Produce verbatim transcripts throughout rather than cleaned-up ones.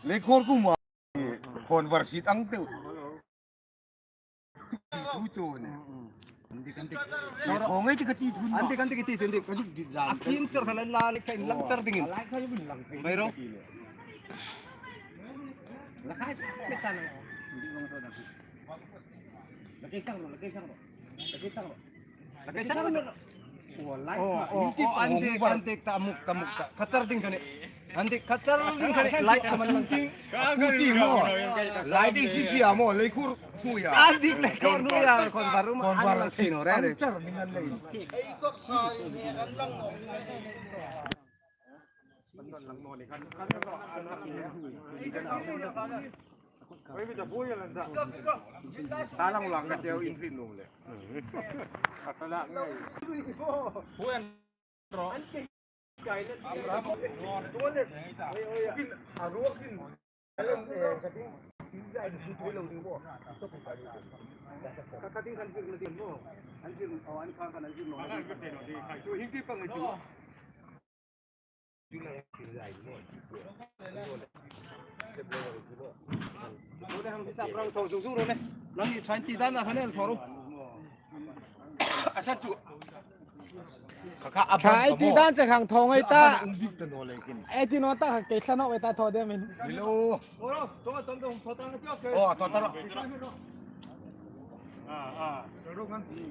Leikhor kuoma khon var sit ang teu. Thu chu ne. Khong ei ti ka ti thun. An ti kan ti ka ti thun ti ka zuk dit zan. A kim char khan la le khan lang char dingin. Mai ro. An dik, an dik, ta muk, ta muk ta. Khatar ding kane. An dik khatar ding kane. Lai ka man lang ting. Ka ti mo. Lai di si si a mo, leikhur ku ya. An dik leikhur nu ya, kon barum an lang sino re re. Char ding an lei. Asa chu. Kha kha a bang ka mo. Thai ti dan che khang thong ei ta. Ei ti naw ta kha kei thla naw ei ta thaw de min. Hello. Oh, thaw ta ro.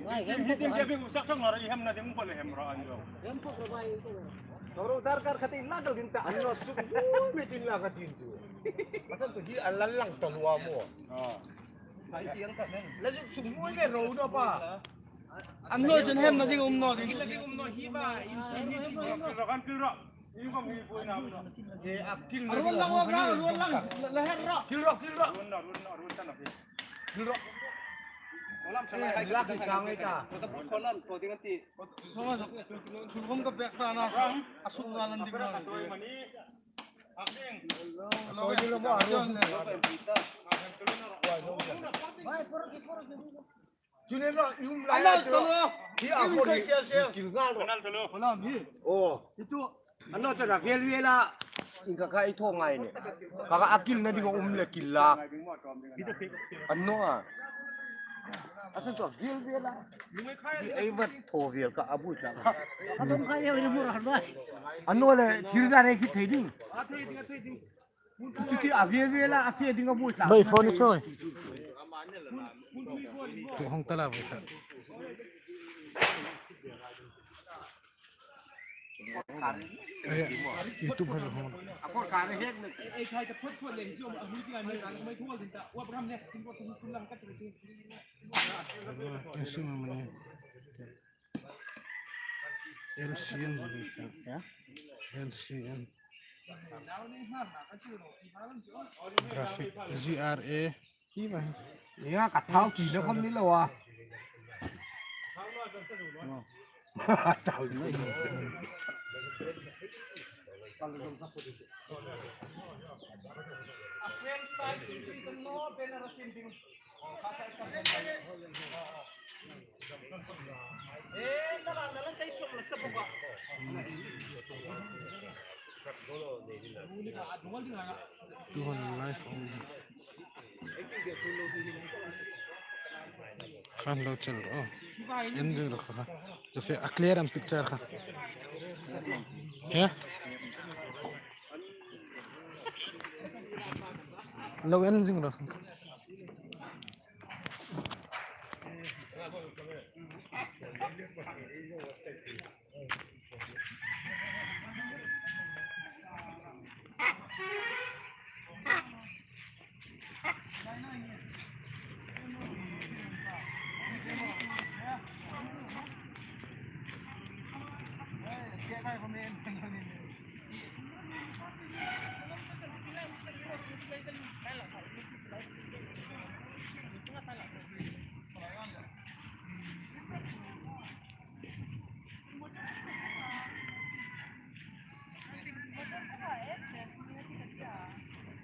Hi ding ke bi sak thang lar i hem na ding pole hem ro an jo. Toro darkar khati la ka din ta. An lo suk. Ui, me din la ka din tu. Asa tu hi a la lang ta lua mo. La suk suk mo me ro no pa. An lo chen hem na ding um no ding. La ding um no hi ba in si ni ding. Kil ro kan kil ro. In ko mi pui na no. Ye a kil ro. Ro lang wa ro lang. La her ro. Kil ro kil ro. Run no run no run ta na. Kil ro. Kolam sa la. La ki sang ei ta. Ko ta put kolam to ding ti. Suma suk. Suk kom ka pek ta na. A suk na lan ding na. Hello. Hello. Hello. Hi a ko ni. Kil ngal ro. Hello. Hello. Hi. Oh. Itu. An lo chara vel vela. In ka ka i thaw ngai ne. Ka ka a kil na ding um le kil la. An no a. A chun chu vel vela. Hi ei vat thaw vel ka a bu tla. An no le thil da re khi thei ding. Khi khi a vel vela a fe ding a bu tla. Bai phone choi. Chu hong ta la bu tla. Aya, YouTube ha hong. Aya, sim mani. L C N. L C N. Graphic, G R A. Hi ba. Nia ka thau ti lo khom ni lo a. Thau ni. Tuhan live on. Khan lo chel ro. En zing ro kha. To fe a clear am picture kha. He? Lo en zing ro.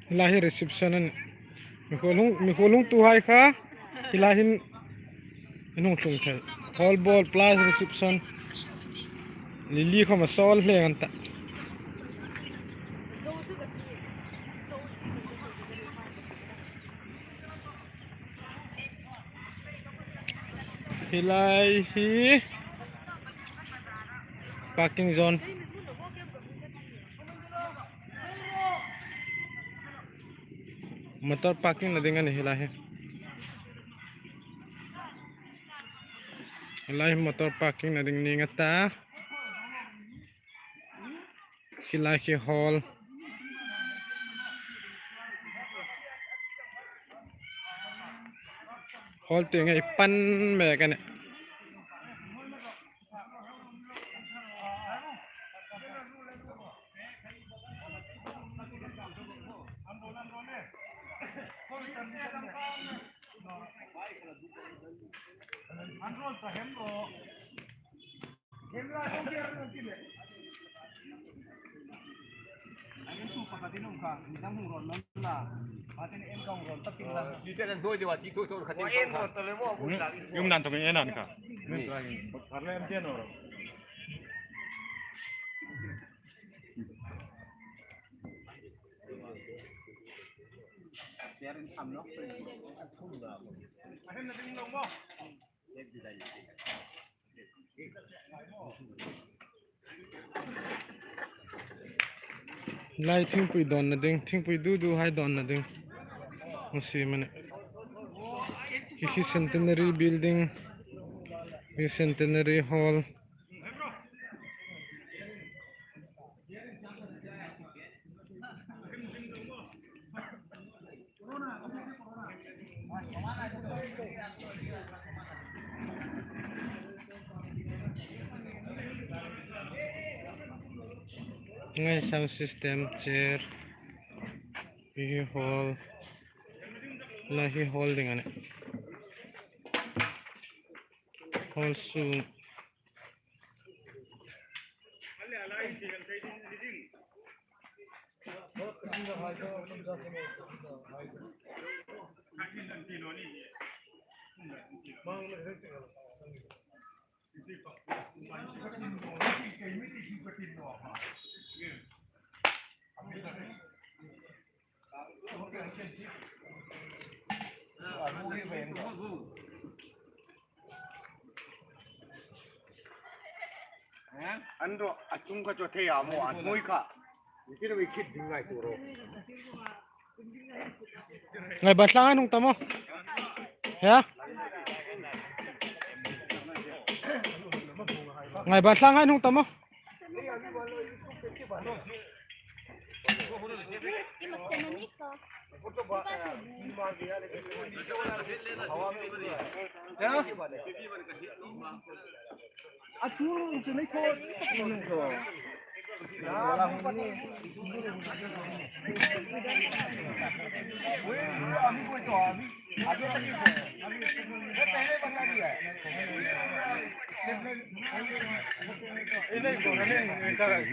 Hi lai hi reception a nih. Mikhuol hung, mikhuol hungtuhai kha hi lai hin an hung tlung thei. Hall ball plus reception. Lily khom a sawl hle an ta. Hi lai hi parking zone. Motor parking na ding a nih hi lai hi. Hi lai motor parking na ding ni nga ta. Hi lai hi hall. Hall tieng ei pan mek a nih. Yum nan to en an ka. Lai thingpui dawnna ding, thingpui dudu hai dawnna ding. Masi mane. Hi hi Centenary Building, hi Centenary Hall. Ngai sound system, chair, hi hall, la hi hall ding a nih. Hall sung. An ro, a chung kha chu thei a maw, a hnuoi kha. Ni kir wi khit ding ngai tu ro. Ngaibatlang an hung ta maw? He? Ngaibatlang an hung ta maw?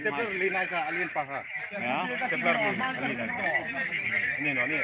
Stapler li nai ka, a lien pa kha. Ya, stapler li, li nai ka. Ni no ni.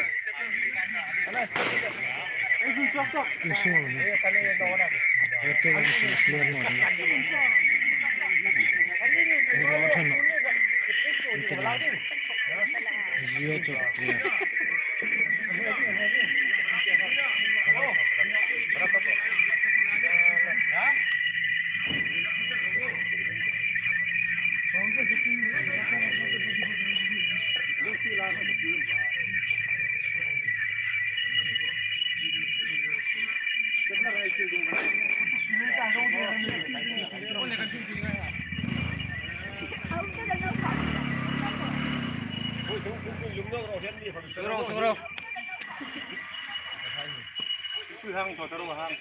Hang tho taro hang.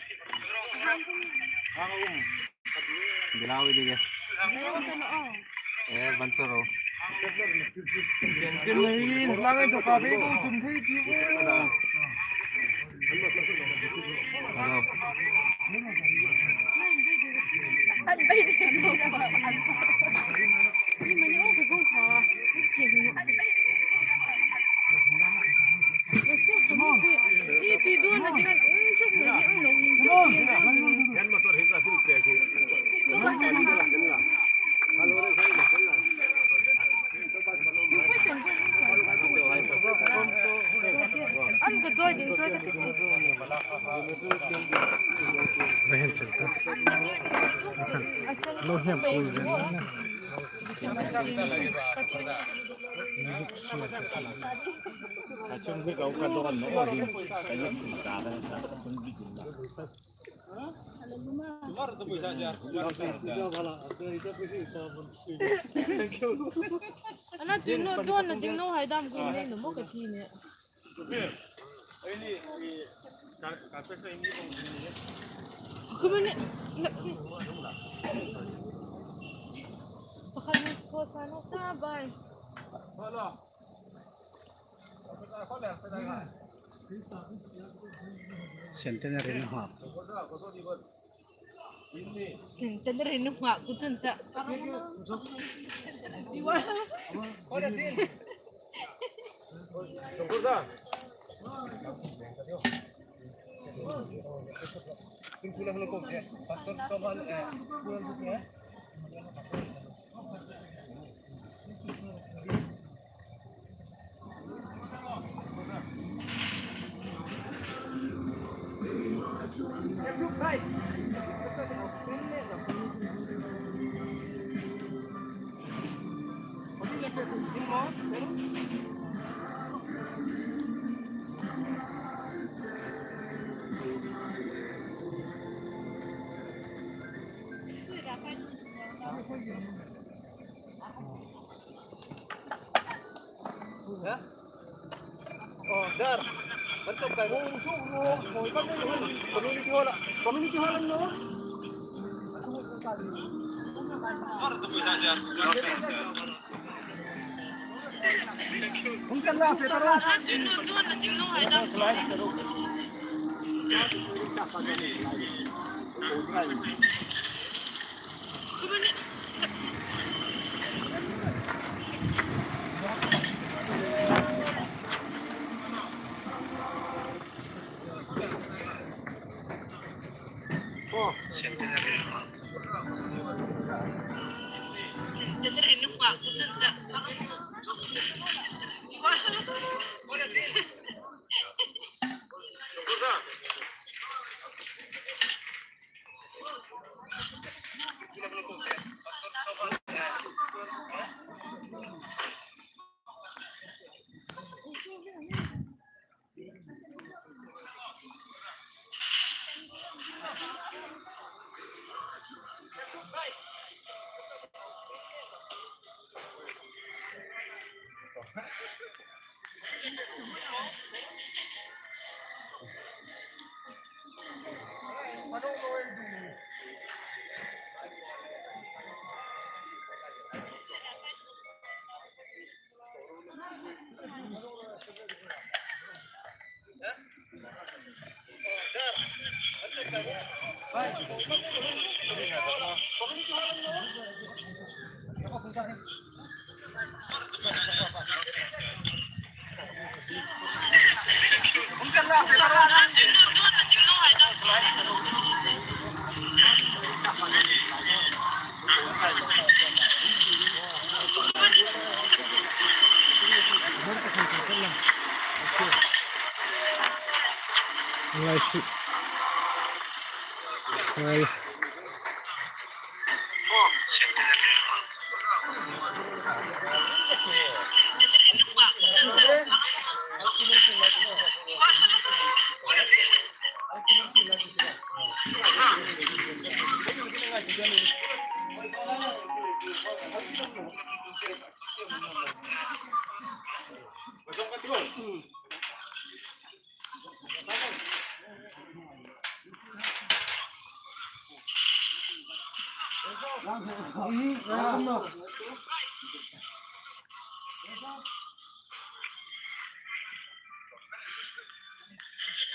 Hang um. Bilawi dige. Eh, ban choro. Centenary, lang to ka be ko sum thei ti ko. Hello. Lo hiam pui ve na. Ana tin no, don na ding no hai dam ko nei no mo ka ti ne. Kumani. Pakhat ni ko sa no sa bai. Centenary ni hak. Centenary ni hak ku chun ta. Pastor Soman, eh, Community hall, community hall an no. Hung kan la, Peter.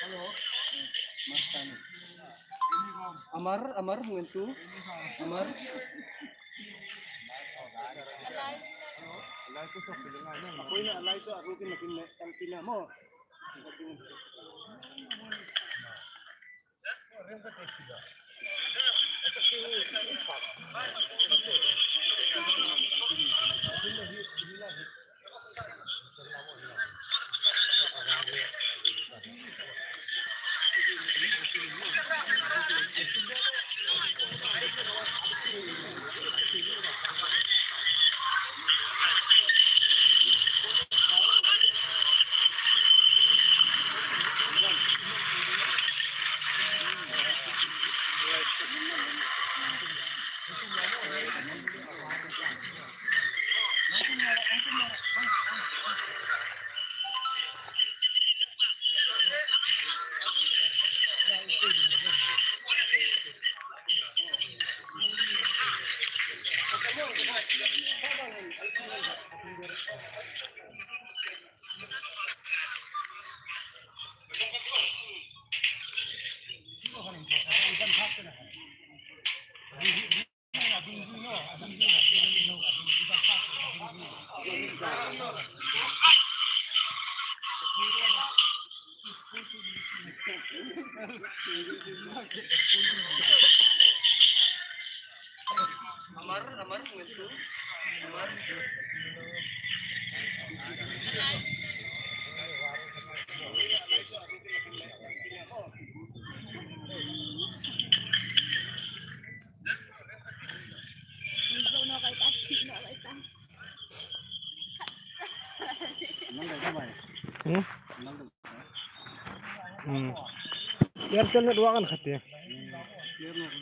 Hello. Amar, Amar, ngentu. Amar. Apoi na, alai so, aku kin, kin, kin, kin, mo. Amar, amar, ngetu. Amar. Hmm? Hmm. Airtel network an khati.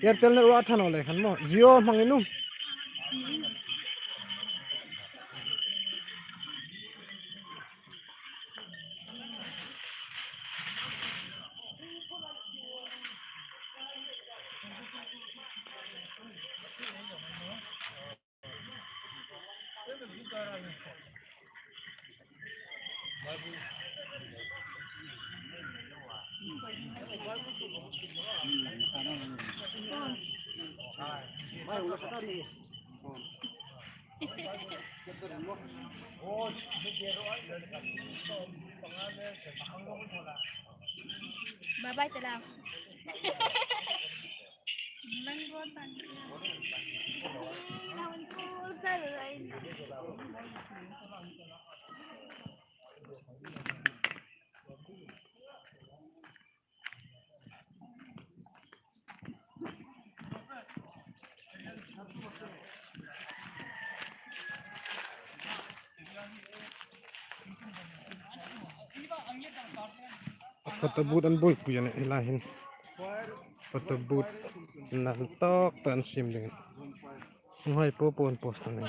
Airtel network than ole khan mo. Jio hmang inu. Bye bye, Tala. Photo booth an buoipui a nih, hi lai hin. Photo booth nal tawk tak an siem ding. Hung hai po po an post a nih.